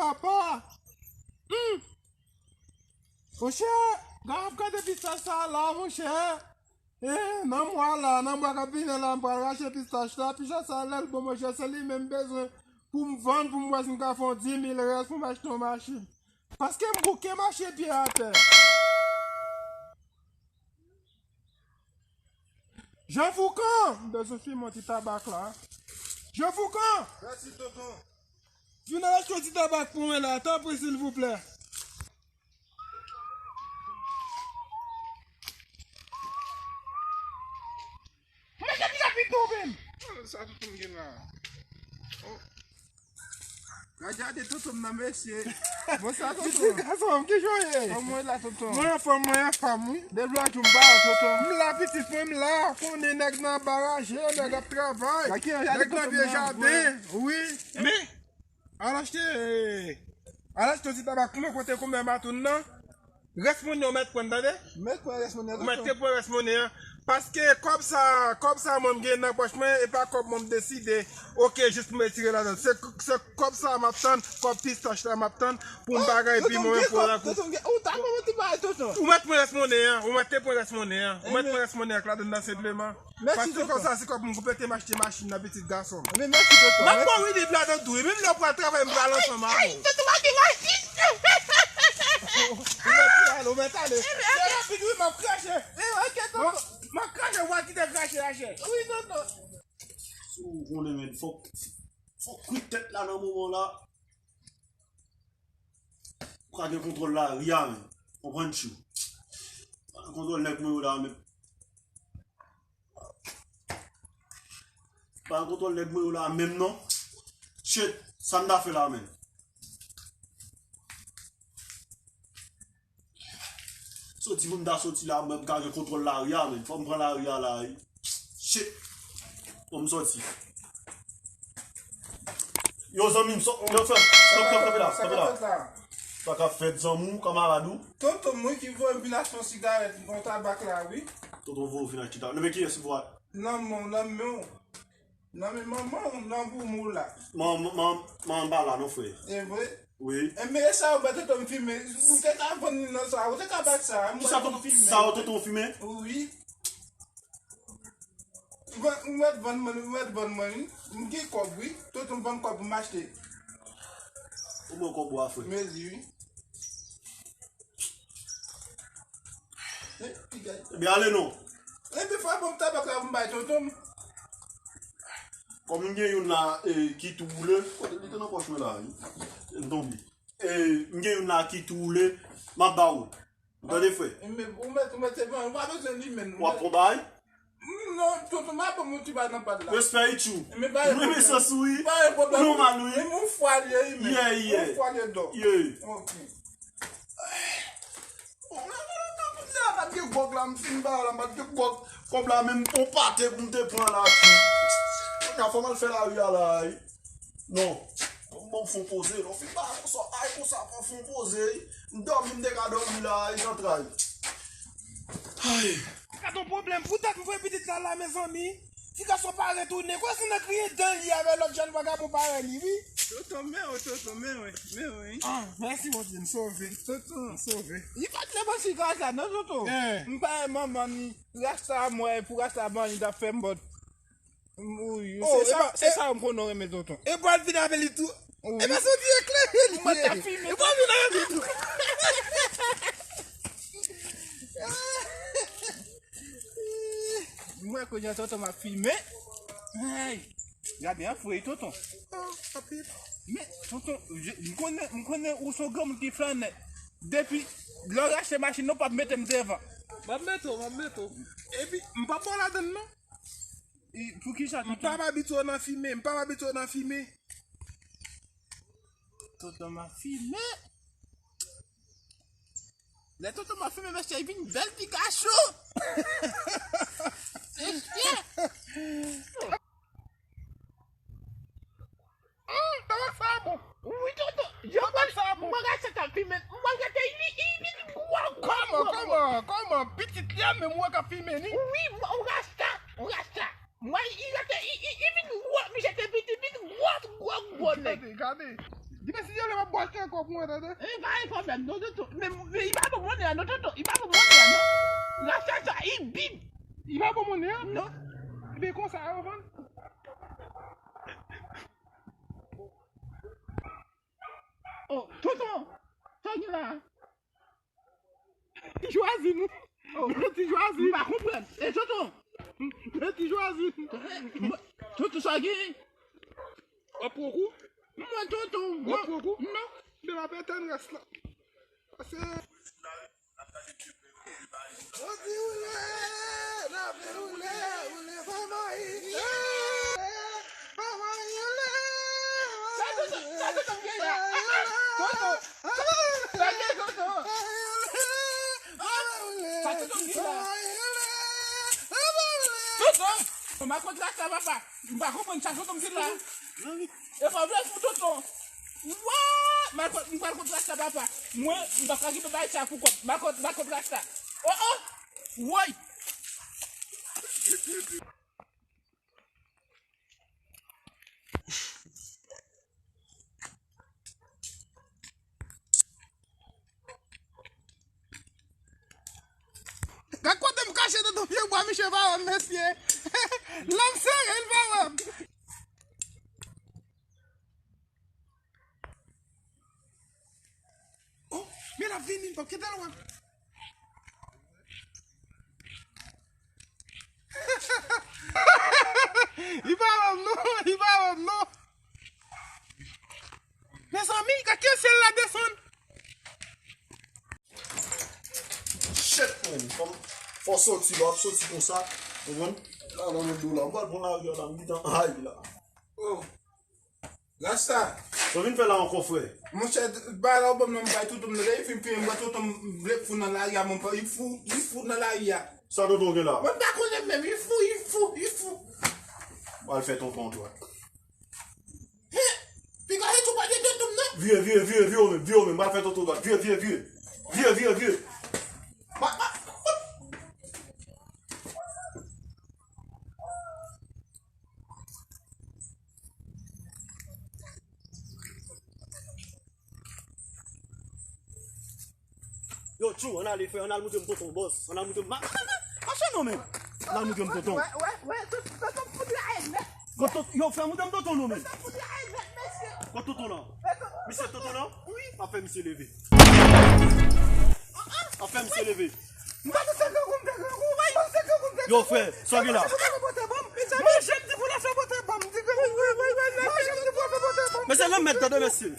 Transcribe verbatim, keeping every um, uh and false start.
papa. Hmm. Monchè, gade ap gade pistach sa la, monchè. Eh, nan mwa la, nan mwa k ap vini la, m pral rache pistach la, pistach sa lè l bon, monchè, se li menm m bezwen pou m vann, pou m wè si m ka fè yon dis mil rès pou m achte yon machin. Paske m bouke mache pye atè. Jan Foukan! M bezwen fimen yon ti tabak la. Jan Foukan! Mèsi, tonton. Vin al achte yon ti tabak pou mwen la, tanpri, silvouplè. Mete ti rapid nou menm. Sa tonton m gen la. Oh. Gade, gade tonton m nan, mesye. Bonswa, tonton. Gason, ki jan w ye? Kòman w ye la, tonton? Mwen anfòm, mwen anfòm, wi. Depi lòt jou m pa wè w, tonton. M la, pitit mwen, m la. Konnen nèg nan baraje, nèg ap travay. Nèg nan vye jaden, wi. Men, al achte, al achte yon ti tabak pou mwen, kote konbyen matoun nan. Rès monnen w mèt pran, tande? Mèt pran rès monnen, tonton. Ou mèt te pran rès monnen an. Paske kòb sa, kòb sa mwen m gen nan pòch mwen, e pa kòb mwen m deside, oke, jis pou m retire ladan. Se, se kòb sa m ap tann, kòb pistach la m ap tann, pou m bagay pi mwen pou lakou. Tonton, ou ta pran yon ti bagay, tonton. Ou mèt pran rès monnen an, ou mèt te pran rès monnen an, ou mèt pran rès monnen an ak ladan nan senpleman. Paske konsa, se kòb m konplete m achte machin nan, pitit gason m. Men mèsi, tonton. M ap ba w wi, li bladan tou wi. Menm lè w pral travay, m pral ansanm avè w. Tonton, m ap gen machin. Ou mèt ale, ou mèt ale. Se rapid wi, m ap krache. M ap krache, w a kite krache a chè. Wi, tonton. Si w konnen, men, fòk, fòk kwit tèt la nan moman la. Ou ka gen kontwòl lari a, men. Konprann, tchou. Pa gen kontwòl nèg mwen yo la, men. Pa gen kontwòl nèg mwen yo la, menm non. Shit, sa n ta fè la, men. Soti pou m ta soti la, mwen m ka gen kontwòl lari a, men. Fò m pran lari a la, wi. Shit. Fò m soti. Yo, zanmi m, sò, yo, frè, kanpe la, kanpe la, kanpe la. Sa k ap fèt, zanmi w, kanmarad ou? Tonton mwen ki voye m vin achte yon sigarèt, yon tabak la, wi. Tonton voye w vin achte tabak. Nan men kiyès ou voye? Nan men w, nan men w. Nan men manman w, nan boum ou la. Man, man, man, man pa la, non, frè. E vre? Wi. Enben, e sa yo ba tonton m fimen. Ou te ka vann li nan sa, ou te ka bat sa, m wè tonton fimen. Sa yo tonton fimen? Wi. Ou mèt vann mwen, ou mèt vann mwen, wi. M gen kòb, wi. Tonton m ban m kòb pou m achte. Ou ban kòb ou a, frè? Mezi, wi. Ebyen, ale non. Ebyen, fò ban m tabak la pou m bay tonton m. Kòm m gen youn la, e, ki tou boule, kote li te nan pòch mwen la, wi. M tonbe. E, m gen youn la ki tou boule, m ap ba ou. Ou tande, frè? Ou mèt, ou mèt, ou mèt, ou pa bezwen li menm. W ap pran bay? Non, tonton, m ap ban m yon ti bay nan pad la. Respè, Itchou. M renmen sans ou, wi. Pa gen pwoblèm. Nòmal, wi. Yon fwa l ye, wi, men. Yeah, yeah. Yon fwa l ye dò. Yeah. Ok. Bon, la, la, la, la, la, m pa t gen gwòg la, m fin ba la, m pa t gen gwòg. Kòb la, menm yon pate pou m te pran la. Kounye a, fò m al fè lari a la, wi. Non. Bon, fon poze, non, fin ba konsa, ay, konsa, pran fon poze. M dòmi, m te ka dòmi la, ay, zantray. Ay. Gad yon pwoblèm, poutèt m voye pitit la la, mezanmi. Ti gason pa retounen, konsa nan griyen dan li avè lòt jèn vagabon parèy li, wi. Tonton, men w, tonton, men w, men w. Ah, mèsi, Bondye, m sove. Tonton. M sove. Li pa t lè bon sigarèt la, non, tonton. Eh. M pa wè manman ni rasta mwen, pou rasta ban li, t ap fè m bòt. Wi, oh, se sa, se sa m konnen w renmen tonton. E pral vin avè li tou. Wi. E pa sa w di eklere li ye. Mwen ta fimen. E pral vin avè li tou. Mwen konnen tonton m ap fimen. Hey, gade an frè tonton. Men tonton, m konnen, m konnen ou se yon granmoun ki flannè. Depi lè w rache machin nan, w p ap mete m devan. M ap mete w, m ap mete w. Epi m p ap ba w ladann non. E, poukisa tonton? M pa abitye w nan fimen, m pa abitye w nan fimen. Tonton m ap fimen. Lè tonton m ap fimen, mesye, li vin bèl ti gason. Mesye. Hum, tabak sa bon. Wi, tonton. Tabak sa bon. Mwen rete sa fimen. Mwen rete li, li, li, gwo, gwo, gwo. Kòman, kòman, kòman? Pitit li a menm ou wè k ap fimen ni? Wi, mwen, ou rasta, ou rasta. Mwen, li rete, li, li, li vin gwo, misye te piti, vin gwo, gwo, gwo nèg. Gade, gade. Di mwen si yo lè m ap bwate ankò pou mwen, tande. E pa gen pwoblèm, non, tonton. Men, men, li pa bon monnen an, non, tonton. Li pa bon monnen an, non. Rasta sa, li bib. Li pa bon monnen an? Non. Ebyen, konsa, yo vann. Oh, tonton, sa w gen la? Ti jwazi nou. Oh. Ti jwazi. M pa konprann. E tonton. Ti jwazi. Tonton, sa w gen? W ap pran kou? Mwen tonton. W ap pran kou? Non. Men m ap etenn rès la. Pase. Yo di woule, n ap woule, woule pa mayi. Pa mayi woule. Sa tonton, sa tonton gen la? Tonton. Sa gen tonton. Sa tonton gen la? Tonton. Mwen pa konn sa papa. M pa konprann sa tonton di la. E pa vle pou tonton. Wa! M al kont, m pral kont rasta papa. Mwen, m pa ka kite bay sa pou kòb. M al kont, m al kont rasta. Oh, oh! Woy! Gad kote m kache tonton pye bwa, misye pa wè m, mesye. Lè m sere, l pa wè m. Oh, men l ap vini, m p ap kite l wè m. Li pa wè m non, li pa wè m non. Mezanmi, gad ke syèl la desann. Shit, man. Fò, fò soti, lè w ap soti konsa, ou konprann? La, nan men do la, m pral pran lari a la, m gentan ay la. Oh. Rasta. Sa w vin fè la ankò, frè? Monchè, bagay la ou ban m nan, m bay tonton m nan, li fin piye m, tonton m vle fou nan lari a, mon pè, li fou, li fou nan lari a. Sa tonton gen la? Mwen pa konnen menm, li fou, li fou, li fou. M al fè tonton dwat. He! Piga se tou pa de tonton m nan. Vire, vire, vire, vire ou menm, vire ou menm, m al fè tonton dwat. Vire, vire, vire. Vire, vire, vire. Ma, ma, Yo, tchou, ann ale, frè, ann al montre m tonton, bòs. Ann al montre m, ma-, ma-, ma-, mache non, men. Ann al montre m tonton. Wè, wè, wè, tout, tonton fout raye nèt. Kot tonton, yo, frè, montre m tonton non, men. Tonton fout raye nèt, mesye. Kot tonton lan? Mesye, tonton lan? Wi. Pa fè misye leve. Pa fè misye leve. M pa di se grangou, m te grangou, wi. M pa di se grangou, m te grangou. Yo, frè, sa w gen la? Manje m di pou lèzòt pote ban m, di grangou. Manje m di pou lèzòt pote ban m. Mesye, lanmèd, tande, mesye.